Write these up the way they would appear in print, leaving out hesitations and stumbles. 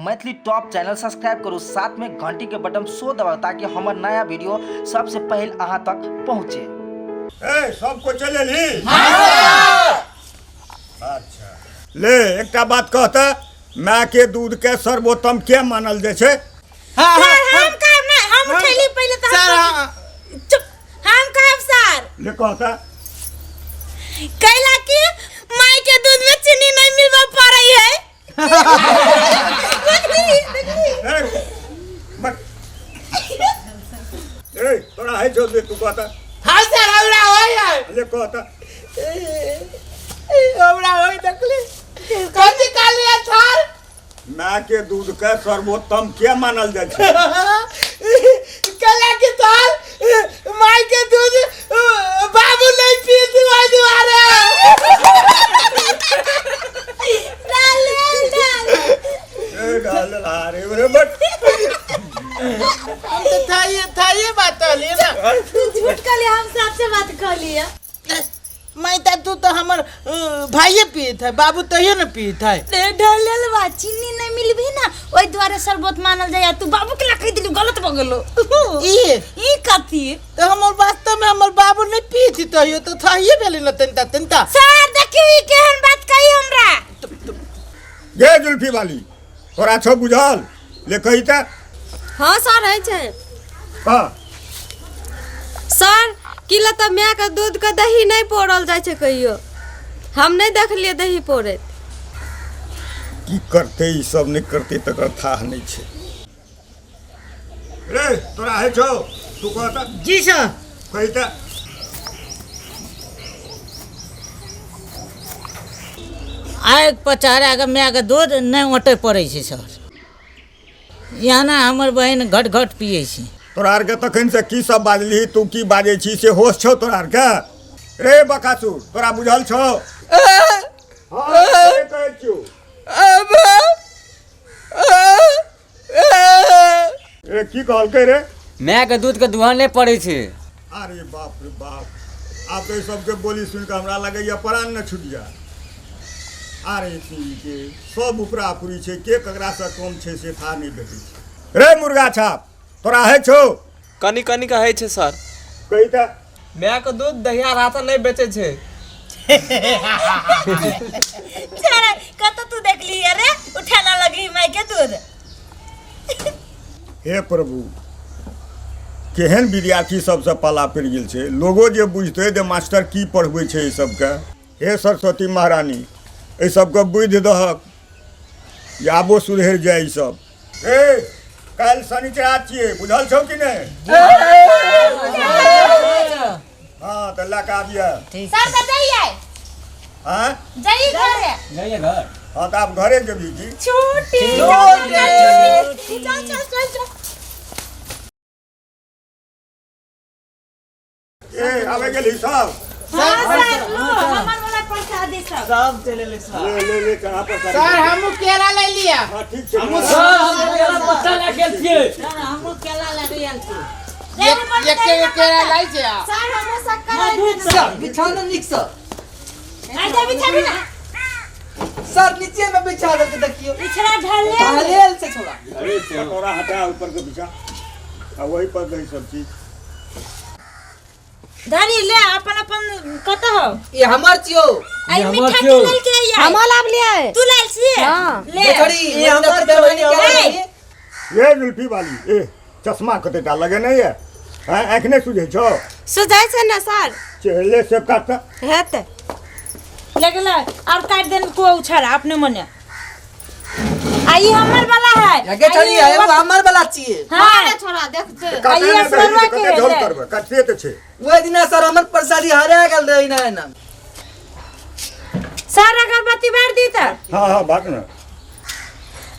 Maithili top channel subscribe करू, साथ में घंटी के बटन सो दबाउ ताकि हमर नया वीडियो सबसे पहले अहाँ तक पहुँचे। ए सबको चलि एलही? अच्छा ले एकटा बात कहता, माय के दूध के सर्वोत्तम के मानल जाइ छै? हाँ, सर हाँ, हम कहब ना, हम उठैली पहिले तऽ सर हम हाँ, चुप, हम कहब सर। ले कहता। कैला कि माय के दूध में चीनी नहीं मिलवा पा रही है। देखली देखली। ए, बक। ए तोरा है छौ जे तू कहता। हाँ सर, हमरा होय है। ले कहता। हमरा होय, देखली कथी कहलियै सर? माय के दूध के सर्वोत्तम के मानल जाइ छै? कहला कि सर माय के दूध बाबू नहीं पीत ओहि दुआरे। डाले डाले। ए डाल अरे रे बट। हम तो थाइए थाइए बात कहलिए ना। तू झूठ कहली, हम सबसे बात कहलिए। मैं त तू तो हमर भाइये पीत है, बाबू तहियो न पीत है। ए ढलेल बा, चीनी नहीं मिलबी ना ओहि दुआरे शरबत मानल जाय, तू बाबू के लखै दिलु, गलत भ गेलो। ई ई कथी? तो हमर वास्तव में हमर बाबू नहीं पीत तहियो तो थाइए भेलै न तनिता तनिता। सर देखियो ई केहन बात कही हमरा। गे जुल्फी वाली, तोरा छौ बुझल? ले कही त। हाँ सर, है छै। कह। सर की लता माय के दूध के दही नहीं पौरल जाइ छै कहियो, हम नहीं देखलिए दही पौरैत। की करते ई सब नहीं करते तकर थाह नहीं छै। रे तोरा है छौ तू कहता। जी सर। कही त। आगि पर चढ़ा कऽ मायके दूध नहि ओटय पड़ै छै सर, यहाँ हमर बहिन घट घट पियै छै। तोरा आरके तखन से की सब बाजली, तू की बाजै छी से होश छौ तोरा आरके? रे बकासुर तोरा बुझल छौ? हाँ, से कहै छियौ। ए की कहलकै रे? माय के दूध के दुहन नहि पड़ै छै। अरे बाप रे बाप, आब तऽ सबके बोली सुनि कऽ हमरा लगैया प्राण न छुटि जाय। अरे के सब उपरा उपरी छै, के ककरासँ कम छै से था नहि भेटै छै। रे मुर्गा छाप तोरा है छौ? कनी कनी कहै छै सर। कही तऽ। माय के दूध दहिया राता नहि बेचै छै। चल कत तू देखली अरे उठाना लगी माय के दूध। हे प्रभु, केहन विद्यार्थी सबसँ पाला पड़ि गेल छै। लोगो जे बुझतै जे मास्टर की पढ़बै छै एहि सबके। हे सरस्वती महारानी, एहि सबके बुद्धि दहक जे आबो सुधरि जाय ई सब। ए काल्हि शनिचरा छियै, बुझल छौ कि नहि? हाँ तऽ लऽ कऽ आबिहे। सर तऽ जाइए। हाँ जाइए घरे। जाइए घर। हाँ तऽ आब घरे जेबही की? छुट्टी छुट्टी, चल चल चल चल। ए आबे गेलही सब? हाँ सर, लो हमर वाला प्रसादी सब। सब चलि एलै सर। ले ले ले चढ़ा पर। सर हमहूँ केला ले लिया। हाँ ठीक छै। सर हम केला पत्ता लए गेल छियै। सर हमहूँ केला लए गेल छी। एक एक केला लै छै आ। सर हमर शक्कर आइ सर बिछा दे नीक सर। जा बिछा ना। सर नीचे में बिछा दे के देखियो। बिछड़ा ढले ढालेल से छोड़ा। अरे कटोरा हटा ऊपर के बिछा आ वही पर दही सब चीज। धरी ले अपन अपन कत हो? ये हमर छियो। आई हमर मिठा छियौ। के लेल के आई? हम लाभ लिया। तू लाल छी? हाँ। ले। देखड़ी ये हमर बेमानी छियौ, केला ये रही। ये जुल्फी वाली, ए चश्मा कतेटा लगे नहीं है? हैं आँख नहीं सुझै छौ? सुझाइ छै ने सर। चले से काट हेतै। ले गेलै और काट देन को उछाड़ा अपने मने। आई हमर वाला है। लगे छड़ी आई एगो हमर वाला छियै। हां छोड़ा देख जे। काटे आइए ने दही सरवा तऽ के कते झोल है। करबै, काटते तऽ छै। ओहि दिना सर हमर प्रसादी हरा गेल रही ना एना। सर अगरबत्ती बार दी त। हाँ हाँ बात ना।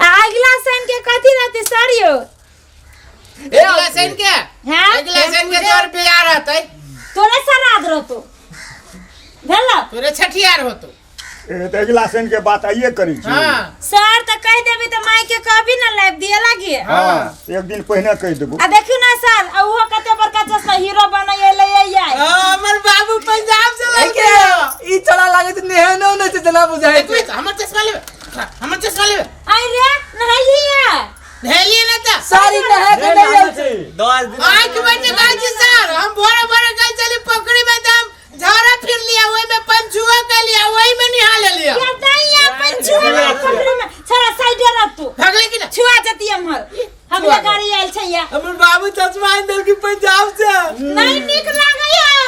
आ अगला सन के कथी रहते सर यो? अगिला शनि के? हां अगिला शनि के तोर बियाह रहतै। तोरे सराद रहतो भेलो। तोरे छठियार होतो। ए तऽ अगिला शनि के बात आइए करै छी। हाँ सर तऽ कहि देबी तऽ माय के कहबी ना लाइब दिए लागी। हाँ एक दिन पहिने कहि देबो। आ देखियो ना सर, आ उहो कते बड़का चश्मा हीरो बनै एलै आइ। हाँ, हमर बाबू पंजाब से लड़के ई छोड़ा लागै छै नेहनो नहि छै जेना बुझाइ एक छै। मिनट, हमर चश्मा लेबे, हमर चश्मा लेबे। आई रे नहैली नहा के नहीं आयल छै। 10 दिन आँख में कहै छी सर, हम भोरे भोरे गए चली पोखरी में, तो हम झाड़ा फिर लिया, वही में पंचुआ के लिया, वही में निहा ले लिया। या नहीं अपन छुआ वाला पकड़ी में छड़ा साइड रह तू। भगले की ना? छुआ जती हमर हम छुआ गाड़ी आयल छै या। हमर बाबू चश्मा आनि देलखिन पंजाब से। नहीं निक लागै है।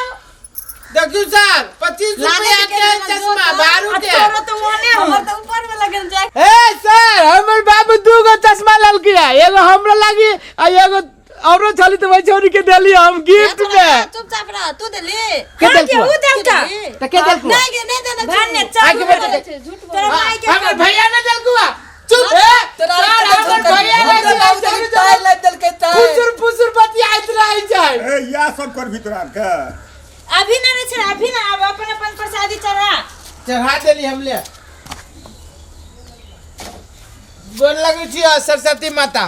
देखियो सर, 25 रुपया के चश्मा बारू के। तोरो तो ओने हो। हमर तो ऊपर में लगन जाए। ए सर, हमर बाबू 2 गो चश्मा ललकी है, एगो हमरा लागी आ एगो औरो छली तो वही छौरी के देली हम गिफ्ट में। चुपचाप रह, तू देली। के हाँ, देलकू? के ऊ देलका? त के देलकू? नहीं गे, नहीं देना। भाने झूठ। चल आगे बढ़ के झूठ बोल। तोरा माई के हमर भैया ने देलकू आ। चुप ए तोरा सर, हमर भैया ने हमर बाबू देलकू। तार लाबि देलकै तार। फुसुर फुसुर बतियाइत रहै छै। ए इएह सब कर भीतर आर के। अभी ना रे छड़ा, अभी ना, अब अपन अपन प्रसादी चढ़ा। चढ़ा देली हमले। गोर लगै छी सरस्वती माता।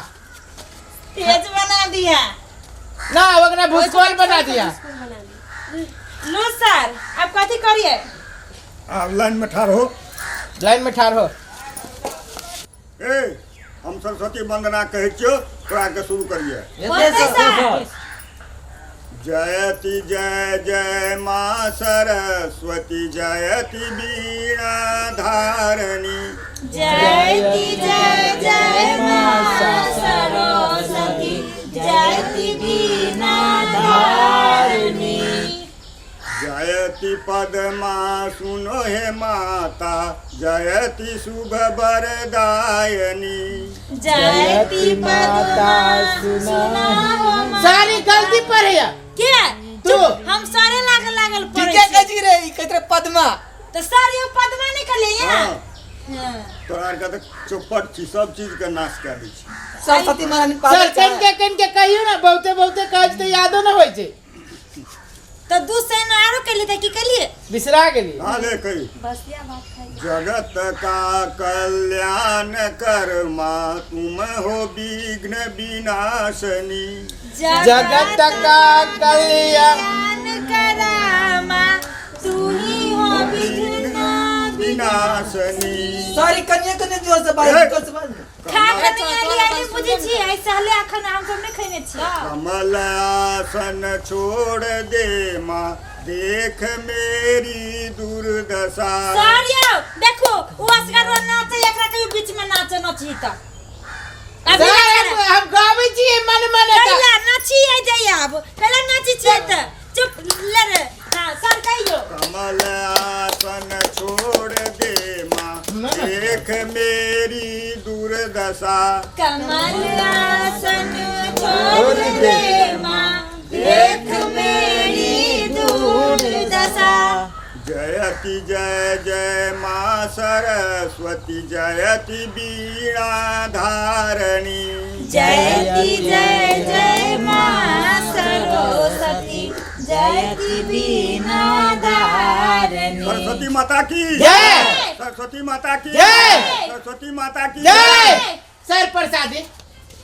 तेज बना दिया। ना ओकरा भुसकोल बना दिया। लो सर, अब कथी करिए? आब लाइन में ठाढ़ हो। लाइन में ठाढ़ हो। ए हम सरस्वती वंदना कहै छियौ, तोरा के शुरू करिए। होतै सर। जयति जय जय माँ सरस्वती, जयति वीणा धारिणी। जयति जय जय माँ सरस्वती, जयति वीणा धारिणी। जयति पद्मा सुनो हे माता, जयति शुभ वरदायनी। जयति पद्मा सुना हो माता। सारी गलती पर है के तू। चुप, हम सारे लागल लागल पड़े ठीके छी। कहै छी रे, ई कहैत रहे पद्मा। तो सर यो पद्मा निकले यहाँ। हाँ, तोरा आरके तऽ चौपट छी, सब चीज के नाश कए दै छी। सरस्वती महारानी सर पागल कन के कन के कहियो ना, बहुते बहुते कहै छै तऽ यादो न होइ छै। तो दू सैन आरो केली तऽ की केलिए? बिसरा गेली। हाँ ले कही। बसिया भात खाइ। जगत का कल्याण कर माँ, तुम हो विघ्न विनाशनी। जगत का कल्याण करा तू ही हो विघ्न विनाशनी। सॉरी, कनिए कनिए जोर से बाज। ए! जोर से बाज। खा खनी आली आली बुझै छी, ऐ सहले अखन हम सब नहि खैने छी। कमल आसन छोड़ दे माँ, देख मेरी दुर्दशा। सर यौ देखो, उ असगर नाचे, एकरा कहियो बीच में नाचे नची त अभी सर, ना। हम गाबै छियै मन मन तऽ। कैला नाची आइ जाइए, आब कैला नाची छियै त चुप ले रे। हाँ सर कहियो। कमल आसन छोड़ दे माँ, देख मेरी दुर्दशा। कमल आसन छोड़ दे माँ, देख मेरी दुर्दशा। जयति जय जय माँ सरस्वती, जयति वीणा धारिणी। जयति जय जय माँ सरस्वती, जयति वीणा धारिणी। सरस्वती माता की जय। सरस्वती माता की जय। सरस्वती माता की जय। सर प्रसादी।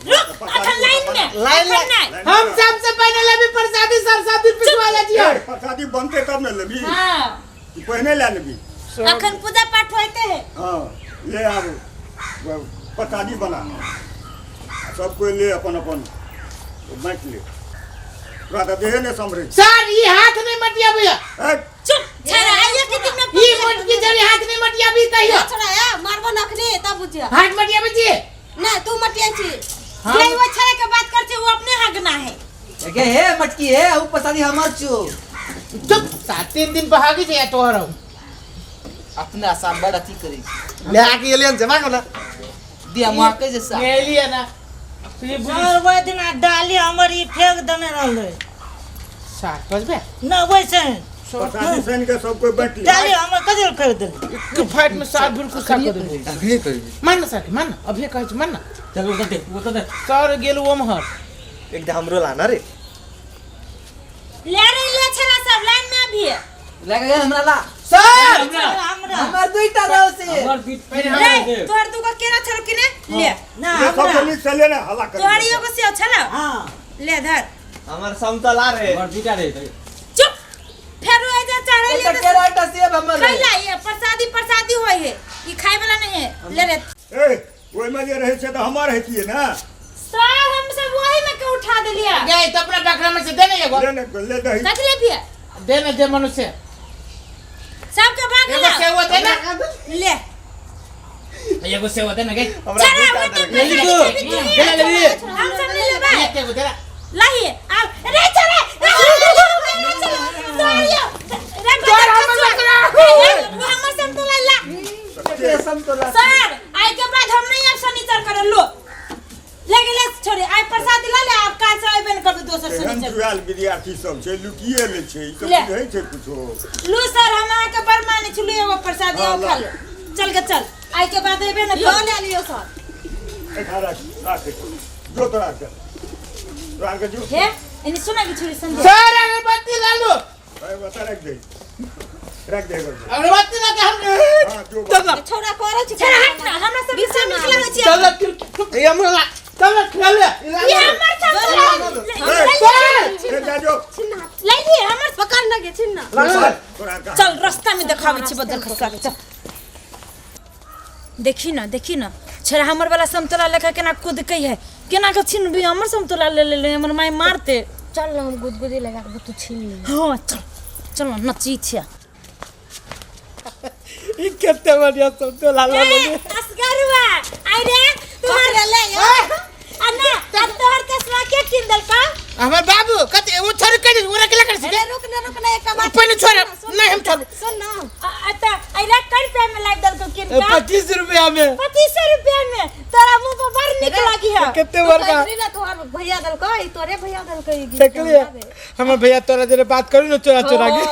रुक, अखन लाइन में लाइन अखन नहि। हम सबसे पहले लेबी प्रसादी, सरस्वती पिछवा ले ए, प्रसादी बनते तब ने लेबी। हाँ। कि पहिने लए लेबी? अखन पूजा पाठ होते है। हाँ ले आबू, प्रसादी बना, सब कोई ले, अपन अपन बाँटि ले। तोरा तऽ देहे नहि सम्हरै छै। सर, ई हाथ नहीं मटिया भैया। ए, चुप छड़ा, आइए के दिन में। ई मोटकी जरी हाथ नहीं मटिया भी कहियो। छोड़ा ए, मारबो नखनी तब बुझिया। हाथ मटिया भी छी। नहीं, तू मटिया छी। जे वो छड़ा के बात करछे, वो अपने हगना है। के हे मटकी हे, उ प्रसादी हमर छो। चुप, 7 3 दिन बहागी छै तोहर। अपना सांबर अथी करै छै। ले आके एलियन जमा ना। दिया मुआ के जैसा। ले एलियै ना। सर, ओहि दिना डाली हमर ई फेंक देने रहलै। 7 बजबे। न वैसे। प्रसादी सैन के सब कोई बाँटि ले। डाली हमर कथी लए फेंक देलै? एक फाइट में सात भूर गुस्सा कर देबो। अखने करी। मान ना सर, मान ना, अभी कहै छी, मान ना। चल उतर दे, उतर दे। सर गेल ओमहर। एकटा हमरो लाना रे। ले रे ले छड़ा, सब लाइन में अभी। लग गया हमरा ला। सर। हमरा। हमर दुईटा रहो से। हमर बीच रे तोहर दूगो केरा छलो कि ने ले। ना। ले, सब हमरा। नीक से ले ना, हल्ला कर। तोहर एगो सेव छलो। हाँ। ले धर। हमर समतला रे। हमर दूटा रे। चुप, फेर ओ जे चढ़ै एकटा ले। केरा, एकटा सेब हमर रहे। कैला ये प्रसादी प्रसादी होय है, ई खाय वाला नहीं है, ले रे। ए, ओहिमे जे रहै छै तऽ हमर हेतियै ने। सर, हम सब वही प्रसाद लिया। गए तो अपना बकरा में से दे ना एगो। ले ने ले दही। कथी लेबिए? दे ना जे मनुष्य। सबके बांट एगो सेवा दे ना। ले। एगो सेवा दे ना गई। चला ओते ले ली तू। ले ले ले। हम सब ले लेबै। एक एगो दे ना। लाइए आ रे चले रे चले तोर हमर बकरा। हमर समतोला ला। समतोला। सर आई के बाद हम नहीं अब शनिचर करे लो। ले गेले छोड़े आई प्रसाद ला ले आप काल से आइबे न करबे दोसर एहन शनिचर। जुआल विद्यार्थी सब छै लुकिए ले छै ई सब ले। बुझै छै कुछो। लू सर हम अहाँ के बड़ माने छी, लू एगो प्रसाद हाँ, एगो खा लो। चल के चल आई के बाद अइबे न यो करबे। ले लियो सर। राख राख जो तोरा के तोरा के जो। हे एनी सुना के छोड़ी संध्या। सर अगरबत्ती ला लो। ए बता रख दे रख दे एगो। अगरबत्ती ला के हम हां जो चल ना। छोड़ा करे छी। चल हट ना हमरा सब से नीक लागै छी। चल ये हमरा ला चल खा ले। ये हमर समतोला ए जा जो ले लिए हमर पकड़ ना गे छिन ना। तोरा के चल रास्ता में देखाबै छी बदल खसा के चल। देखी ना देखी ना छेड़ा हमर वाला समतोला लेखा केना कूदकै है केना के छिनबी हमर समतोला ले ले ले हमर माय मारते। चल ना हम गुदगुदी लगा के तू छीन ली। हां चल चल नची छिया। ई केते बढ़िया समतोला ला ले। असगरुआ आई रे तोहर ले आ ना अब तोहर कसवा के किन देलका? हमर बाबू कते ओ छोड़ के दे ओरा के लकड़ से। अरे रुक ना रुक ना एक बात पहले छोड़ नहीं हम छोड़। सुन ना। अ त आई रे कर रुपया में लाइव देलको किन का? 25 रुपया में। 25 रुपया में तोरा मुंह पर बड़ निक लागी है। केते बड़का ना तोहर भैया देलको ई तोरे भैया देलको ई। देखलिए हमर भैया तोरा जरे बात करू न चोरा चोरा के।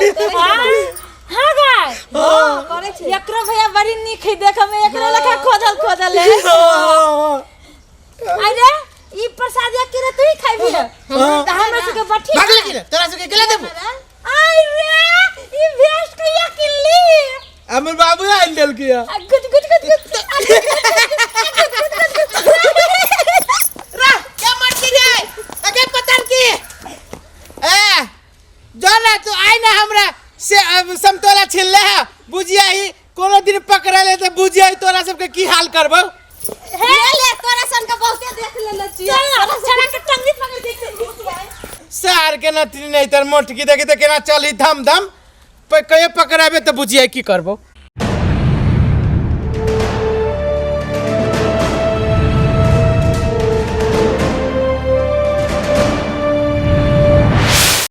हां गाय हां करे छी। एकरो भैया बड़ी नीक है देख में एकरो लखा खोजल खोजल है। अरे ई प्रसाद या के रे तू ही खाइबी है त हमरा सबके बठी भागले की रे तोरा सबके गेला देबो। आई रे ई भेस्ट कहिया किनली? हमर बाबू आइन देलकी है। गुड गुड गुड गुड रा क्या मटकी रे अगे पतन की ए जो ना तू आई ना हमरा से अब समतोला छिलले है बुझिया ही कोनो दिन पकड़ले त बुझिया ही तोरा सबके की हाल करबो। हे ले तोरा सन के बहुते देख लेने छी। चल छड़ा के टंगी पकड़ के सार के नतनी नहीं तर मोटकी देखी त केना चली धम धम कहियो पकड़ाबे त बुझिया की करबो।